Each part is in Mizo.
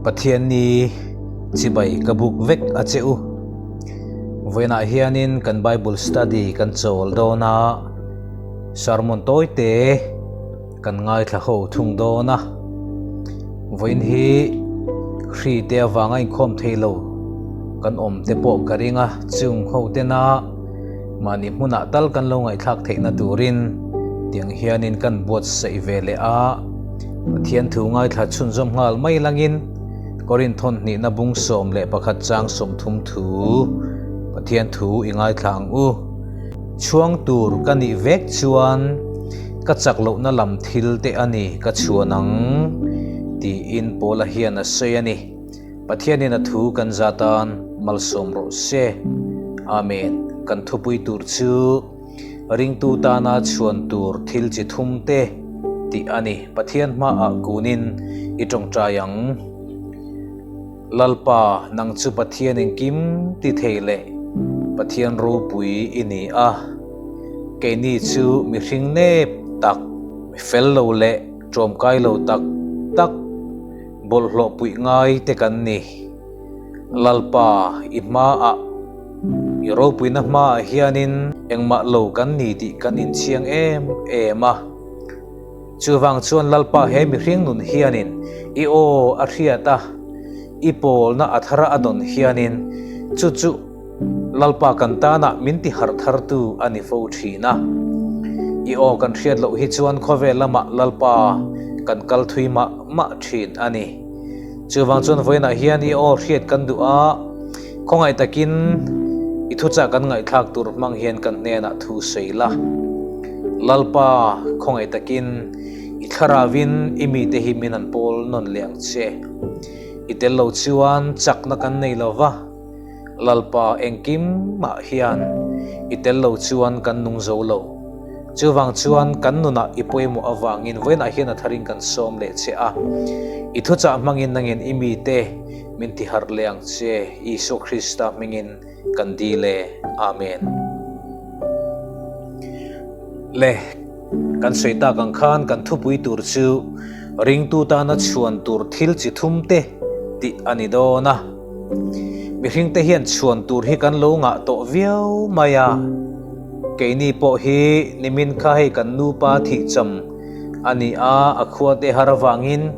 Pathianni chibai ka buk vek a che u. Vawiinah hianin kan Bible study kan chawl dawn a, sermon tawi te kan ngaithla ho thung dawn a. Vawiin hi hri te avanga inkhawm thei lo kan awm te pawh ka ring a, chung ho tena mahni hmunah tal kan lo ngaihthlak theihna turin tiang hianin kan buatsaih ve leh a. Pathian thu ngaithla chhunzawm nghal mai langin Korinth hnihna bung 11 chang 30 thu Pathian thu i ngaithla ang u. Chhuang tur ka nih vek chuan ka chak lohna lam thil te a ni ka chhuan ang tiin Paula hian a sawi a ni. Pathianin a thu kan za tan malsawm rawh se. Amen. Kan thupui tur chu Ringtu tana chhuan tur thil chi thum te tih a ni. Pathian hmaah kunin i tawngtai ang. Lalpa, nang chu Pathian engkim ti thei leh Pathian ropui i ni a. Keini chu mihring nep tak, mi fel lo leh ṭawmkai lo tak tak, bawlhhlawh puih ngai te kan ni. Lalpa, i hmaah, i ropuina hmaah hianin engmah lo kan ni tih kan inchhiang em em a. Chuvang chuan Lalpa he mihring nun hianin i aw a hriat a, i pawlna a thara a dawn hianin chu chu Lalpa kan tana min ti harh thartu a ni fo thin a. I aw kan hriat loh hi chuan khawvel lamah Lalpa kan kal thui mah mah thin a ni. Chuvang chuan vawiinah hian i aw hriat kan duh a, khawngaih takin i thuchah kan ngaihthlak tur hmang hian kan hnenah thu sawi la. Lalpa, khawngaih takin i thlarauin i mite hi min han pawl nawn leh ang che. I tel lo chuan chakna kan nei lo va, Lalpa engkimah hian i tel lo chuan kan nung zo lo. Chuvang chuan kan nunah i pawimawh avangin vawiinah hian a tharin kan sawm leh che a. I thuchah hmangin nangin i mite min tiharh leh ang che, Isua Krista hmingin kan dil e. Amen. Le, kan sawi tak ang khan kan thupui tur chu ringtu tana chhuan tur thil chi thum te tih a ni dawn a. Mihringte hian chhuan tur hi kan lo ngah tawh viau mai a. Keini pawh hi nimin kha hei kan nupa thihcham a ni a, a khua te har avangin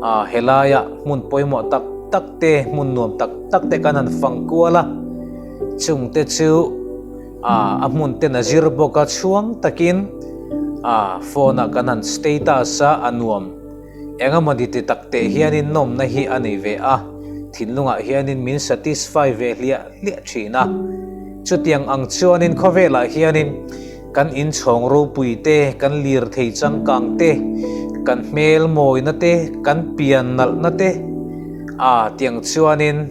a helaia hmun pawimawh tak tak te, hmun nuam tak tak te kan han fang kual a, chung te chu a a hmun ten a zir bawk a, chhuang takin a phone ah kan han status a, a nuam. Engemawni ti tak teh hianin nawmna hi a nei ve a, thinlungah hianin min satisfy ve hliah hliah thin a. Chutiang ang chuanin khawvelah hianin kan inchhawng ropui te, kan lirthei changkang te, kan hmel mawina te, kan pian nalhna te, a tiang chuanin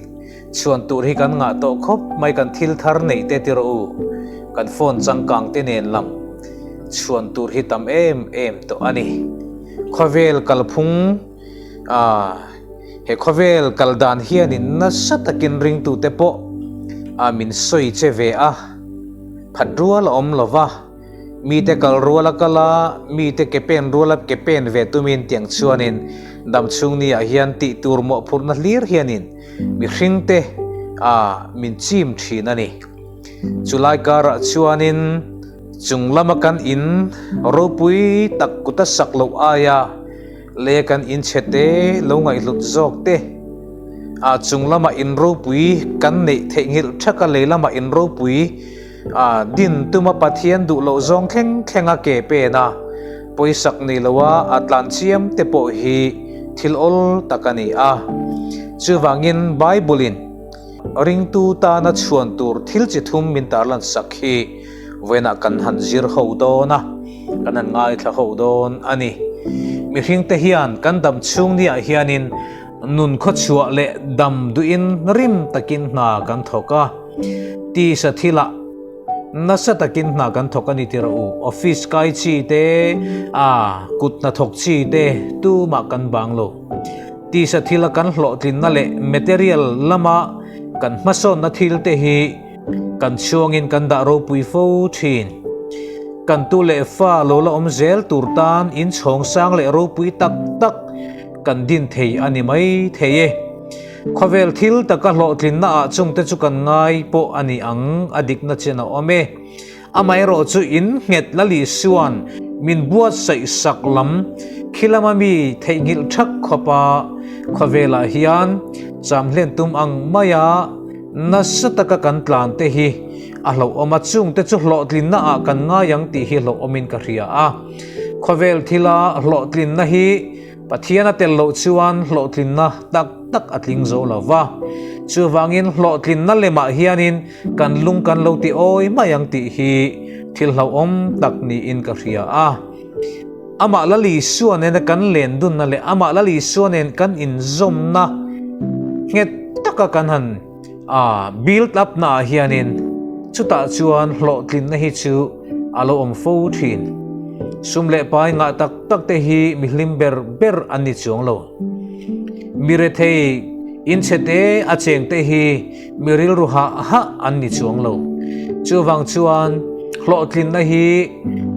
chhuan tur hi kan ngah tawh khawp mai, kan thil thar neih te ti rawh u, kan phone changkang te nen lam chhuan tur hi tam em em tawh a ni. Khawvel kalphung a he khawvel kal dan hianin nasa takin ringtute pawh a min sawi che ve a, phat rual a awm lo va, mite kal rual a kal a, mite ke pen rual a ke pen ve tumin tiang chuanin damchhung niah hian tih tur mawhphurhna hlir hianin mihringte a min chim thin a ni. Chulai karah chuanin. Chung lama kan in ropui tak kuta sak loh aia lei kan in chhe te lo ngaihhlut zawk te, a chung lama in ropui kan neih theihnghilh thaka lei lama in ropui a din tuma Pathian duh loh zawng thleng thlenga ke pen a pawisak nei loa a tlan chiam te pawh hi thil awl tak a ni a. Chuvangin Bible-in Ringtu tana chhuan tur thil chi thum min tarlan sak hi vawiinah kan han zir ho dawn a, kan han ngaithla ho dawn a ni. Mihringte hian kan dam chhung niah hianin nun khawchhuah leh dam duhin rim takin hna kan thawk a, tisa thilah nasa takin hna kan thawk a ni tirh u. Office kai chi te, a kut hnathawk chi te tumah kan bang lo. Tisa thila kan hlawhtlinna leh material lama kan hmasawnna thil te hi kan chhuangin kan dah ropui fo thin. Kan tu leh fa lo la awm zel tur tan inchhawng sang leh ropui tak tak. kan din thei a ni mai thei e. Khawvel thil taka hlawhtlinna ah chungte chu kan ngai pawh a ni ang a dikna chen a awm e. Amaherawh chu in nghet Lal Isua'n min buatsaih sak lam khi lama mi theihnghilh thak khawpa khawvelah hian cham hlen tum ang maia nasa taka kan tlan te hi a hlauhawm a, chungte chu hlawhtlinna ah kan ngai ang tih hi hlauhawmin ka hria a. Khawvel thila hlawhtlinna hi Pathian a tel loh chuan hlawhtlinna tak tak a tling zo lo va. Chuvangin hlawhtlinna lemah hianin kan lung kan lo ti awi mai ang tih hi thil hlauhawm tak niin ka hria a. Amah Lal Isua nena kan len dunna leh amah Lal Isua nen kan inzawmna nghet taka kan han A build up naah hianin chutah chuan hlawhtlinna hi chu a lo awm fo thin. Sum leh pai ngah tak tak te hi mi hlim ber ber an ni chuang lo. Mi rethei inchhe te a cheng te hi mi rilru hah hah an ni chuang lo. Chuvang chuan hlawhtlinna hi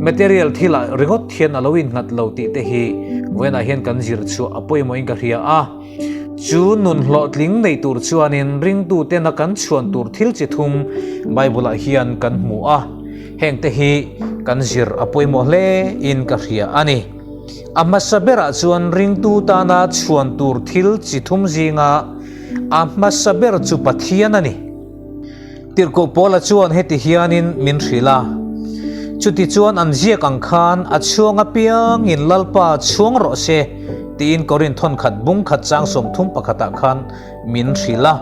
material thilah ringawt hian a lo innghat lo tih te hi vawiinah hian kan zir chhuah a pawimawhin ka hria a. Chu nun hlawhtling nei tur chuanin ringtutena kan chhuan tur thil chi thum Bible-ah hian kan hmu a, hengte hi kan zir a pawimawh hle in ka hria a ni. A hmasa berah chuan ringtu tana chhuan tur thil chi thum zinga a hmasa ber chu Pathian a ni. Tirhkoh Paula chuan heti hianin min hrilh a, Chutichuan an ziak ang khan a chhuang apiangin Lalpa chhuang rawh se, tiin Korinth thawnkhat bung khat chang 31 pakhatah khan min hrilh a.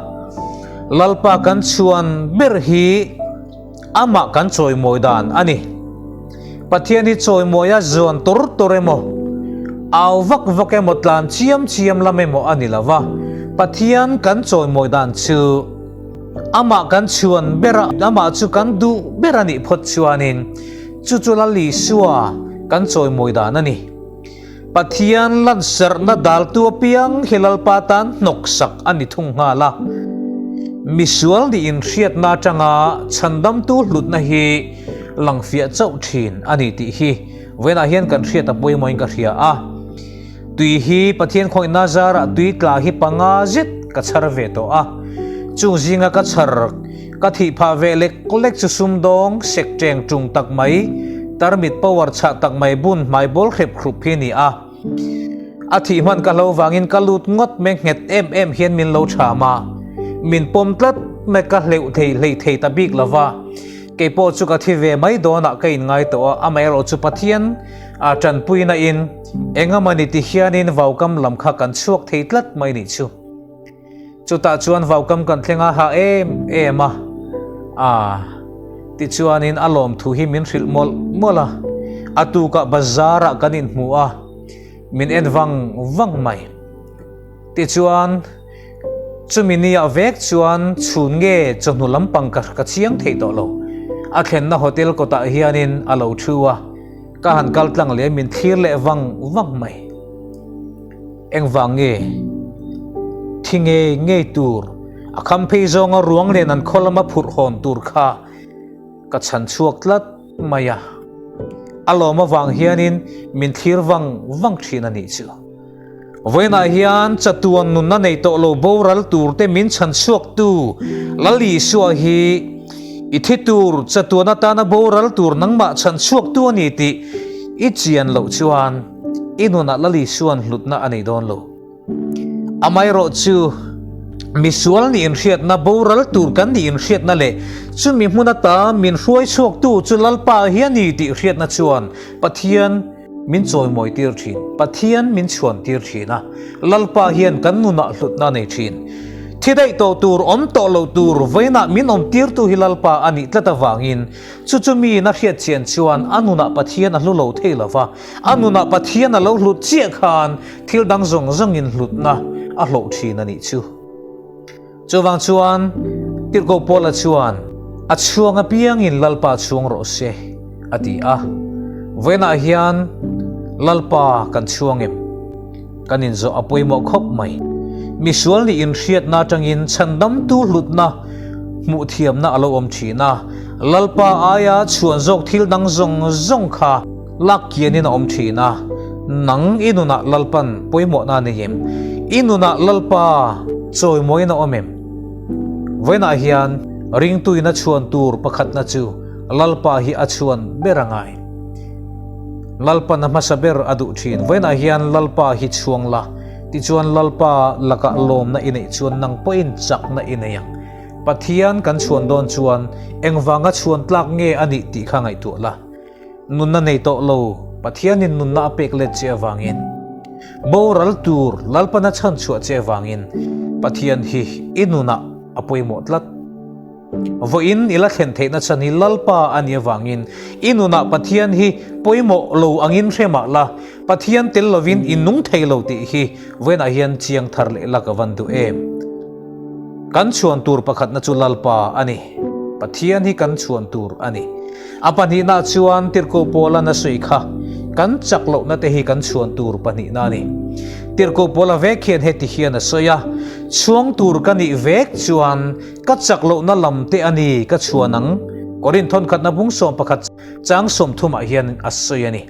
Lalpa kan chhuan ber hi amah kan chawimawi dan a ni. Pathian hi chawimawia zuan tur tur emaw, au vak vak emaw tlan chiam chiam lam emaw a ni lo va, Pathian kan chawimawi dan chu, Amah kan chhuan ber a, amah chu kan duh ber a nih phawt chuanin chu chu Lal Isua kan chawimawi dan a ni. Pathian lanserhna daltu apiang hi Lalpa tan hnawksak a ni thung nghal a. Misual nih inhriatna atanga chhandamtu hlutna hi langfiah chauh thin a ni tih hi vawiinah hian kan hriat a pawimawhin ka hria a. Tui hi Pathian khawihna zarah tui tla hi panga zet ka chhar ve tawh a, chung zinga ka chhar ka thih phah ve lek lek chu sumdawng sek teng tung tak mai, tarmit power chhah tak mai bun hmai bawl hrep hrup hi ni a. A thih hman ka hlo vangin ka lut ngawt mai nghet em em hian min lo cham a, min pawm tlat mai ka hleuh thei hlei thei ta bik lova, keipawh chu ka thi ve mai dawnah ka inngai tawh a, amaherawhchu Pathian A tanpuina in engamawni ti hianin vaukam lam kha kan chhuak thei tlat mai nih chu. Chutah chuan vaukam kan thleng a ha em em a, a tichuanin a lawmthu hi min hrilh mawlh mawlh a, a tukah bazar ah kan inhmu a, min en vang vang mai. Tichuan Chumi nia vek chuan chhun nge chawhnu lampang ka ka chiang thei tawh lo. A thlenna hotel kawtah hianin a lo thu a, ka han kal tlang leh min thlir leh vang vang mai. Engvang nge thi ngei ngei tur a kham phei zawnga ruang nen an khaw lama phurh hawn tur kha ka chhan chhuak tlat mai a. A lawm avang hianin min thlir vang vang thin a nih chu. Vawiinah hian chatuan nunna nei tawh lo boral turte min chhan chhuaktu Lal Isua hi i thi tur chatuan atana boral tur nangmah chhan chhuaktu a ni tih i chian loh chuan i nunah Lal Isua'n hlutna a nei dawn lo. Amaherawh chu misual nih inhriatna, boral tur kan nih inhriatna leh chumi hmun ata min hruai chhuaktu chu Lalpa hi a ni tih hriatna chuan Pathian Min chawimawi tir thin. Pathian min chhuan tir thin a, Lalpa hian kan nunah hlutna a nei thin. Thi daih tawh tur, awm tawh loh tur, vawiinah min awm tirtu hi Lalpa a nih tlat avangin chu chu miin a hriat chian chuan a nunah Pathian a hlu lo thei lo va, a nunah Pathian a lo hlut chiah khan thil dang zawng zawngin hlutna a hlawh thin a nih chu. Chuvang chuan Tirhkoh Paula chuan, A chhuang apiangin Lalpa chhuang rawh se, a ti a. Vawiinah hian Lalpa kan chhuang em? Kan inzawh a pawimawh khawp mai. Misual nih inhriatna atangin chhandamtu hlutna hmuh thiamna a lo awm thin a. Lalpa aia chhuan zawk thil dang zawng zawng kha lak kianin a awm thin a. Nang i nunah Lalpan pawimawhna a nei em? I nunah Lalpa chawimawina awm em? Vawiinah hian ringtuina chhuan tur pakhatna chu Lalpa hi a chhuan ber a ngai. Lalpan a hmasa ber a duh thin. Vawiinah hian Lalpa hi chhuang la, tichuan Lalpa lakah lawmna i neih chuan nang pawhin chakna i nei ang. Pathian kan chhuan dawn chuan engvanga chhuan tlak nge a nih tih kha ngaihtuah la. Nunna nei tawh lo, Pathianin nunna a pek let che avangin, boral tur Lalpan a chhan chhuah che avangin Pathian hi i nunah a pawimawh tlat. Vawiin i la thlen theihna chhan hi Lalpa a nih avangin i nunah Pathian hi pawimawh lo angin hre mah la, Pathian tel lovin i nung thei lo tih hi vawiinah hian chiang thar leh la ka van duh em. Kan chhuan tur pakhatna chu Lalpa a ni. Pathian hi kan chhuan tur a ni. A pahnihna chuan Tirhkoh Paula na sawi kha kan chak lohna te hi kan chhuan tur pahnihna a ni. Tirhkoh Paula vek hian heti hian a sawi a, Chhuang tur ka nih vek chuan ka chak lohna lam te a ni ka chhuan ang, Korinth thawnkhatna bung 11 chang 30 ah hian a sawi a ni.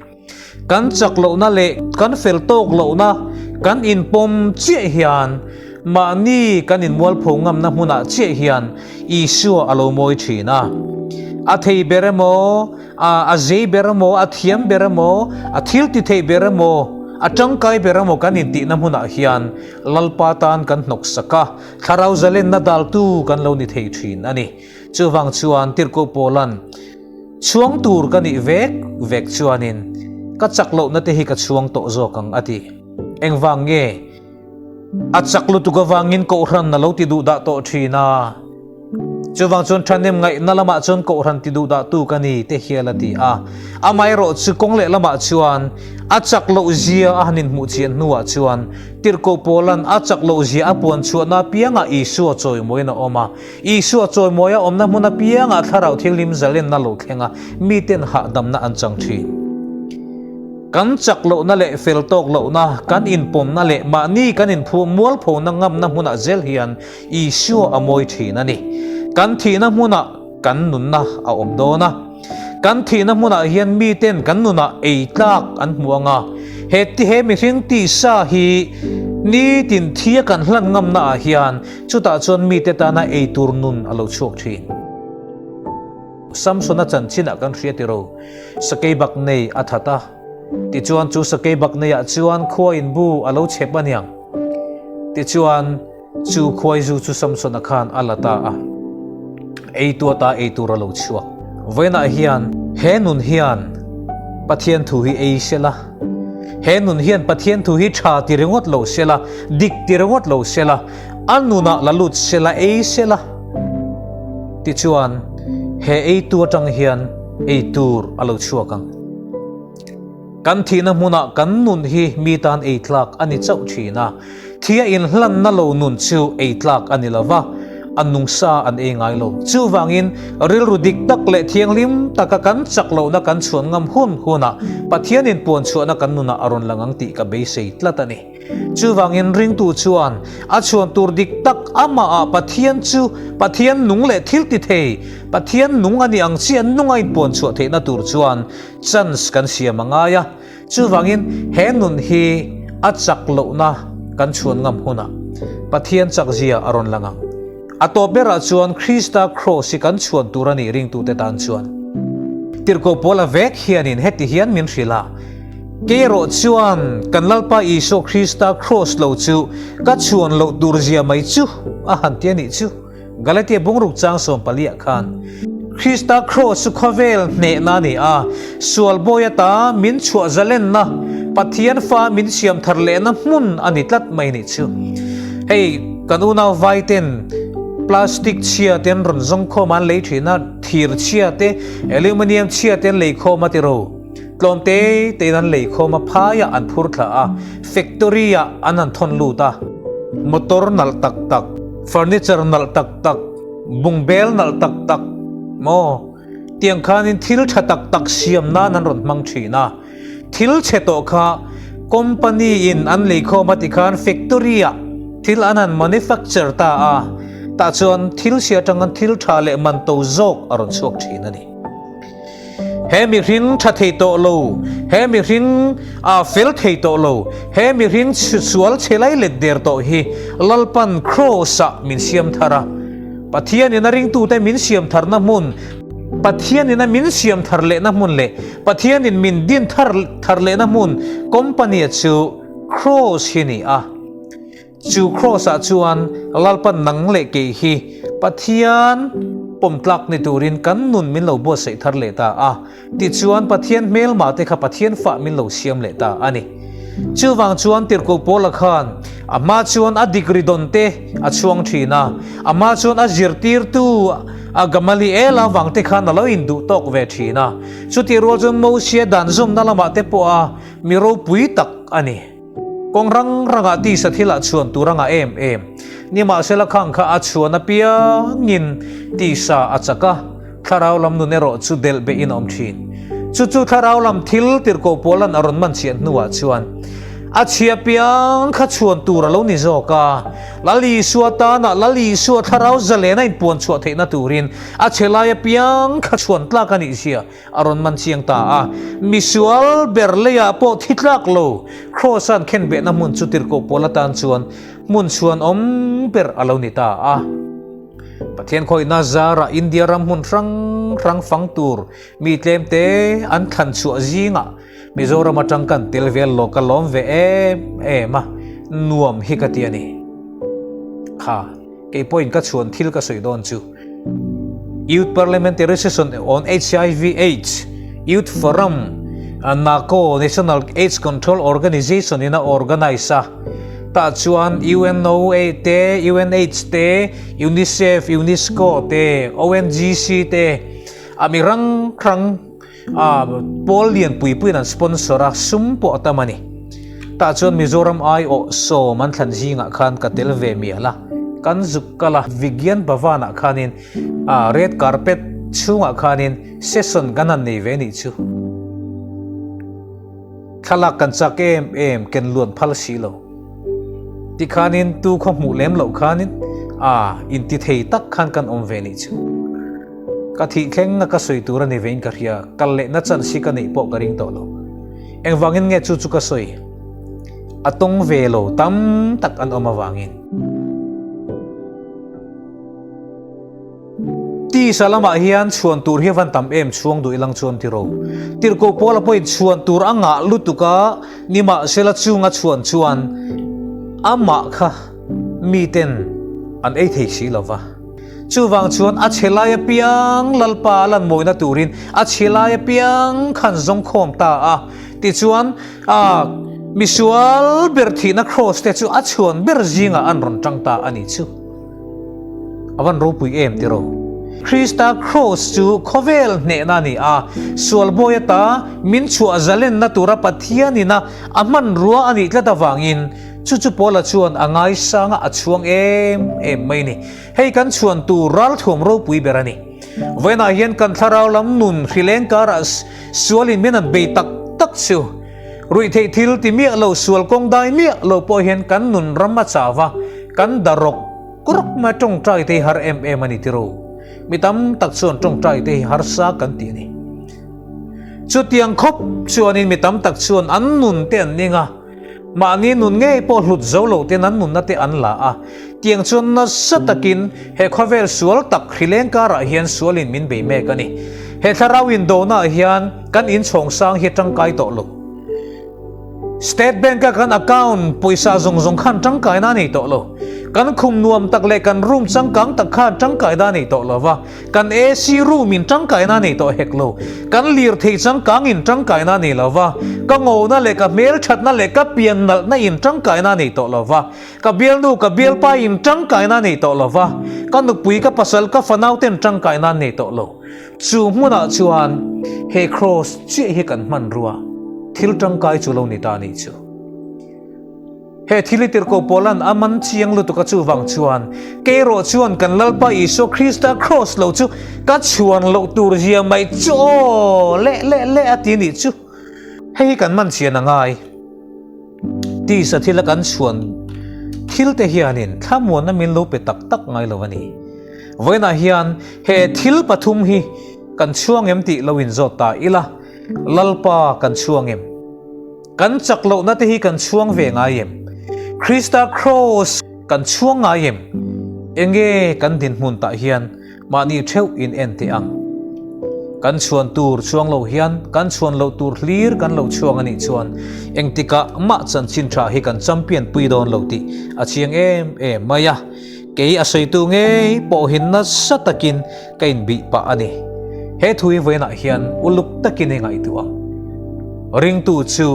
Kan chak lohna leh kan fel tawk lohna kan inpawm chiah hian mahni kan inmualpho ngamna hmunah chiah hian Isua a lo mawi thin a. A thei ber emaw, a zei ber emaw, a thiam ber emaw, a thil ti thei ber emaw, a tangkai ber emaw kan intihna hmunah hian Lalpa tan kan hnawksak a, thlarau zalenna daltu kan lo ni thei thin a ni. Chuvang chuan Tirhkoh Paula'n, Chhuang tur ka nih vek vek chuanin ka chak lohna te hi ka chhuang tawh zawk ang a ti. Engvang nge? A chak lutuk avangin kohhran a lo ti duh dah tawh thin a. Chuvang chuan thahnem ngaihna lamah chuan kohhran ti duh dah tu ka ni te hial a ti a. Amaherawh chu kawng leh lamah chuan a chak loh zia a han inhmuh chian hnuah chuan Tirhkoh Paula'n a chak loh zia a puan chhuahna apiangah Isua chawimawiin a awm a. Isua chawimawi a awmna hmun apiangah Thlarau Thianghlim zalenna lo thleng a, miten hahdamna an chang thin. Kan chak lohna leh fel tawk lohna, kan inpawmna leh mahni kan inphu mualphona ngamna hmunah zel hian Isua a mawi thin a ni. Kan thihna hmunah kan nunna a awm dawn a. Kan thihna hmunah hian miten kan nunah ei tlak an hmu ang a, he ti he mihring tisa hi nitin thia kan hlan ngamna ah hian chutah chuan mite tana ei tur nun a lo chhuak thin. Samsona chanchinah kan hria tiro, sakei bak nei a that a, tichuan chu sakei bak neiah chuan khua in bu a lo chhep aniang. Tichuan. Chu khuaizu chu Samsona khan a la ta a, ei tu ata ei tur a lo chhuak. Vawiinah hian he nun hian Pathian thu hi ei se la, he nun hian Pathian thu hi tha ti ringawt lo se la, dik ti ringawt lo se la, a nunah la lut se la, ei se la, tichuan he eitu atang hian ei tur a lo chhuak ang. Kan thihna hmunah kan nun hi mi tan ei tlak a ni chauh thin a, thi a inhlanna lo nun chu ei tlak a ni lo va, a nungsa an ei ngai lo. Chuvangin rilru dik tak leh thianghlim taka kan chak lohna kan chhuan ngam hun hunah Pathianin puanchhuahna kan nunah a rawn lang ang tih ka beisei tlat a ni. Chuvangin ringtu chuan a chhuan tur dik tak amahah Pathian chu Pathian nung leh thil ti thei, Pathian nung a nih ang chiah nunga inpuanchhuah theihna tur chuan chance kan siam a ngai a. Chuvangin he nun hi a chak lohna kan chhuan ngam hunah Pathian chakzia a rawn lang ang. A tawp berah chuan Krista Kraws hi kan chhuan tur a nih ringtute tan chuan. Tirhkoh Paula vek hianin heti hian min hrilh a, Kei erawh chuan kan Lalpa Isua Krista Kraws lo chu ka chhuan loh tur zia mai chu a han ti a nih chu. Galatia bungruk chang 14 ah khan. Krista Kraws chu khawvel hnehna a ni a, sual bawi ata min chhuah zalenna, Pathian fa min siam thar lehna hmun a ni tlat mai nih chu. Hei kan unau vai ten plastic chhia te an rawn zawng khawm a, an lei thin a, thir chhia te, aluminium chhia te an lei khawm a tiro. Tlawm te tein an lei khawm a, phaiah an phur thla a, factory ah an han thawn lut a. Motor nalh tak tak, furniture nalh tak tak, bungbel nalh tak tak maw tiang khanin thil tha tak tak siam nan an rawn hmang thin a, thil chhe tawh kha company in an lei khawm a tikhan factory ah thil an han manufacture ta a, tah chuan thil chhia atang khan thil tha leh man to zawk a rawn chhuak thin a ni. He mihring tha thei tawh lo, he mihring a fel thei tawh lo, he mihring sual chhe lai let der tawh hi Lalpan Kraws-ah min siam thar a. Pathianin a ringtute min siam tharna hmun, Pathianin a min siam thar lehna hmun leh Pathianin min din thar thar lehna hmun company-a chu Kraws hi ni a. Chu Kraws-ah chuan Lalpan nang leh kei hi Pathian pawmtlak ni turin kan nun min lo buatsaih thar leh ta a. Tichuan Pathian hmelmah te kha Pathian fah min lo siam leh ta a ni. Chuvang chuan Tirhkoh Paula khan a hma chuan a degree dawn te a chhuang thin a, a hma chuan a zirtirtu a Gamaliela vang te khan a lo induh tawk ve thin a. Chutih rual chuan Mosia dan zawmna lamah te pawh a mi ropui tak a ni. Kawng rang rangah tisa thilah chhuan tur a ngah em em. Nimahsela khang kha a chhuan apiangin tisa a chak a, thlarau lam nun erawh chu delh behin a awm thin. Chu chu thlarau lam thil tirhkoh Paula'n a rawn man chhiah hnuah chuan a chhia piang kha chhuan tur a lo ni zawk a. Lal Isua tana Lal Isua thlarau zalen a inpuan chhuah theihna turin a chhe lai apiang kha chhuan tlak a nih zia A rawn man chiang ta a, misual ber leiah pawh thi tlak lo, Kraws-a'n khenbehna hmun chu tirhkoh pawl atan chuan hmun chhuan awm ber a lo ni ta a. Pathian khawihna zarah India ram hmun hrang hrang fang tur mi tlemte an thlan chhuah zingah Mizoram atang kan tel vel lo ka lawm ve em em a, nuam hi ka ti a ni. Kha. Kei pawhin ka chhuan thil ka sawi dawn chu. Youth Parliamentary Session on HIV AIDS Youth Forum NACO National AIDS Control Organization in a organize a. Tah chuan UNOA te, UNAIDS te, UNICEF, UNESCO te, ONGC te a mi rang rang A pawl lian pui puiin an sponsor a, sum pawh a tam a ni. Tah chuan Mizoram aiawh sawm an thlan zingah khan ka tel ve mial a, kan zuk kal a, Vigyan Bhavan ah khanin a red carpet chhungah khanin session kan han nei ve nih chu. Thlalak kan chak em em ken luan phal si lo. Tikhanin tu khaw hmuh lem loh khanin a inti thei tak khan kan awm ve nih chu. Ka thih thleng a ka sawi tur a ni vein ka hria, kal lehna chance hi ka neih pawh ka ring tawh lo. Engvangin nge chu chu ka sawi? A tawng ve lo tam tak an awm avangin. Tisa lamah hian chhuan tur hi a van tam em chhuang duh ilang chuan tiro. Tirhkoh Paula pawhin chhuan tur a ngah lutuk a, nimahsela chunga chhuan chuan amah kha miten an ei thei si lo va. Chuvang chuan a chhe lai apiang Lalpa a lan mawina turin a chhe lai apiang khan zawng khawm ta a. Tichuan, a misual ber thihna kraws te chu a chhuan ber zingah an rawn tang ta a nih chu. A van ropui em tiraw? Krista kraws chu khawvel hnehna a ni a, sual bawi ata min chhuah zalenna tura Pathianina a hmanrua a nih tlat avangin chu chu Paula chuan a ngaisanga a chhuang em em mai a ni. Hei kan chhuan tur ralthuam ropui ber a ni. Vawiinah hian kan thlarau lam nun hrileng karah sualin min an bei tak tak chu. Ruihtheih thil ti miah lo, sual kawng dai miah lo pawh hian kan nun ram a chau va, kan da rawk rawk mai a, tawngtai te hi har em em a ni tiro. Mi tam tak chuan tawngtai te hi harsa kan ti a ni. Chutiang khawp chuanin mi tam tak chuan an nun te an ning a. Mahni nun ngei pawh hlut zo lo ten an nunna te an la a, tiang chuan nasa takin he khawvel sual tak hrileng karah hian sualin min bei mek a ni. He thlarau indona ah hian kan inchhawng sang hi tangkai tawh lo. State Bank a kan account pawisa zawng zawng khan tangkaina a nei tawh lo. Kan khum nuam tak leh kan room changkang tak khan tangkaina a nei tawh lo va. Kan AC room in tangkaina a nei tawh hek lo. Kan lirthei changkang in tangkaina a nei lo va. Ka ngona leh ka hmelthatna leh ka pian nalhna in tangkaina a nei tawh lo va. Ka bialnu ka bialpa in tangkaina a nei tawh lo va. Ka nupui ka pasal ka fanau ten tangkaina an nei tawh lo. Chu hmunah chuan he kraws chiah hi kan hmanrua thil tangkai chu lo ni ta a nih chu. He thil i tirhkoh Paula'n a man chiang lutuk a chuvang chuan keirawh chuan kan Lalpa Isua Krista kraws lo chu ka chhuan loh tur zia mai chu aw leh leh leh a ti nih chu. Hei hi kan man chian a ngai. Tisa thila kan chhuan thil te hianin thlamuanna min lo pe tak tak ngai lo a ni. Vawiinah hian he thil pathum hi. Kan chhuang em tih lo inzawt ta ila, Lalpa kan chhuang em? Kan chak lohna te hi kan chhuang ve ngai em? Krista Kraws kan chhuang ngai em? Enge kan dinhmun tah hian mahni theuh in en teh ang. Kan chhuan tur chuang lo hian kan chhuan loh tur hlir kan lo chhuang a nih chuan engtikah mah chanchin tha hi kan champion pui dawn lo tih a chiang em em mai a. Kei a sawitu ngei pawhin nasa takin ka inbih pah a ni. He thu hi vawiinah hian uluk takin i ngaihtuah ang. Ringtu chu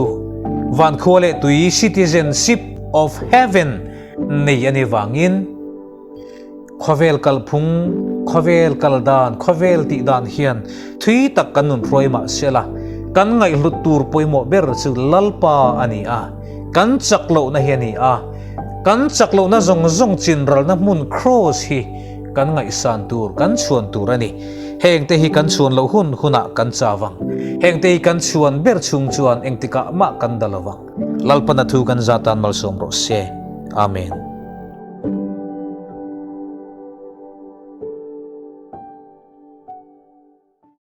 Vankhua leh Tui Citizenship of Heaven nei a nih vangin khawvel kalphung, khawvel kal dan, khawvel tih dan hian thui tak kan nun hruai mah se la, kan ngaihhlut tur pawimawh ber chu Lalpa a ni a, kan chak lohna hi a ni a, kan chak lohna zawng zawng chinralna hmun Kraws hi Kan ngaihsan tur, kan chhuan tur a ni. Hengte hi kan chhuan loh hun hunah kan chau ang. Hengte hi kan chhuan ber chhung chuan engtikah mah kan da lo vang. Lalpana thu kan zatan malsawm rawh se. Amen.